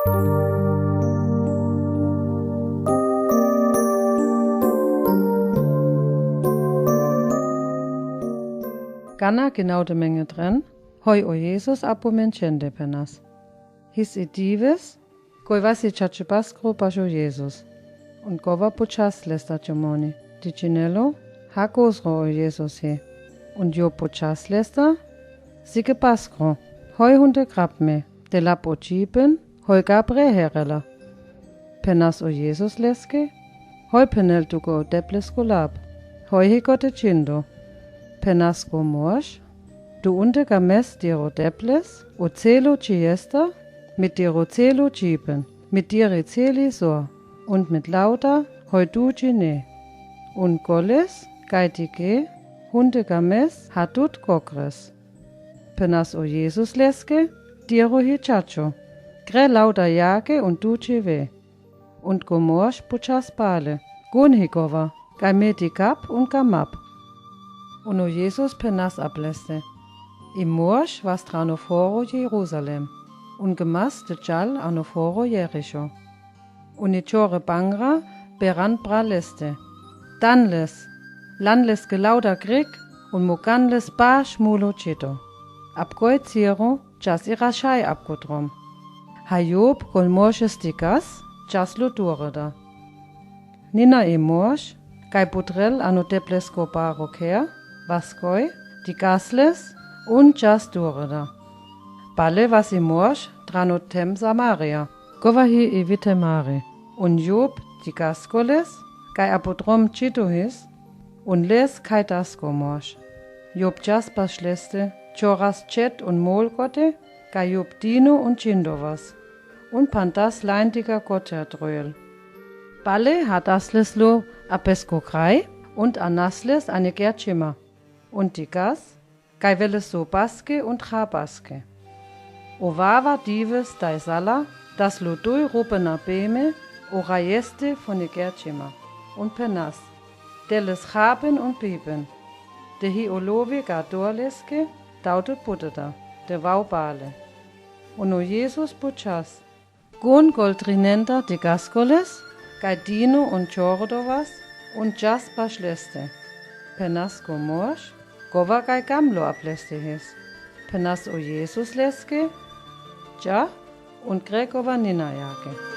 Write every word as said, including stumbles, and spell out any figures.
Gana genau de menge dren, hoj o Jesus apu menčende pe nas. His i dives, koj vasi čače paskro paš o Jesus. Un kova pučas lesta čomoni, ti činelo, ha kozro o Jesus hi. Un jo pučas lesta, sike paskro, hoj hunde krapme, te lap o čipen, hoj gabre herela. Pe nas o Jesus leske, hoj penel tuko o teplesko lap, hoj hi kote čindo. Pe nas ko moš, tu unde games tiro teples, o celo čijesta, mit tiro celo čipen, mit tiri celi so, un mit lauta, hoj tu čine. Un koles, kaj ti ke, hunde games, ha tut kokres. Pe nas o Jesus leske, tiro hi čačo. Gre lauta jake un tu či ve. Un ko moš pučas pale. Gon hi kova, kaj me ti kap un kamap. Un o Jesus pe nas apleste. I moš was dran o foro Jerusalem. Un gemas te čal ano foro Jericho. Un i čore pangra, pe ran pra leste. Tan les, lan les ke lauta grik, un mokan les paš mulo čito. Ab koj ciro, čas i rašaj abgotrom. Ha job, kol mošes ti gas, čas lo dureda. Nina i moš, kaj putrel ano teplesko paro ker, was koj, ti gas les, un čas dureda. Pale was i moš, dran o tem Samaria. Kova hi i vite mari. Un job, ti gas koles, kaj abgotrom čito his, un les kaj das ko moš. Job čas paš leste, čoras čet un mol kote, kaj job dino un čindo was. Un pan das lajndiga kote dröl. Pale ha das les lo a pesko kraj, un a nas les a ne ker čima. Un ti gas, kaj wele so paske un tra paske. O wawa diwes daj sala, das lo doj rupena beme, o rajeste fo ne ker čima. Un pe nas, te les chapen un biben. Te hi o lowi ga dor leske, daŭ te puteta, te wau pale. Un o Jesus pučas, gon kol trinenta ti gas koles, kaj dino un čordo was, un čas paš leste. Pe nas ko moš, kova kaj kamlo apleste his. Pe nas o Jesus leske, ča, un gre kova nina jake.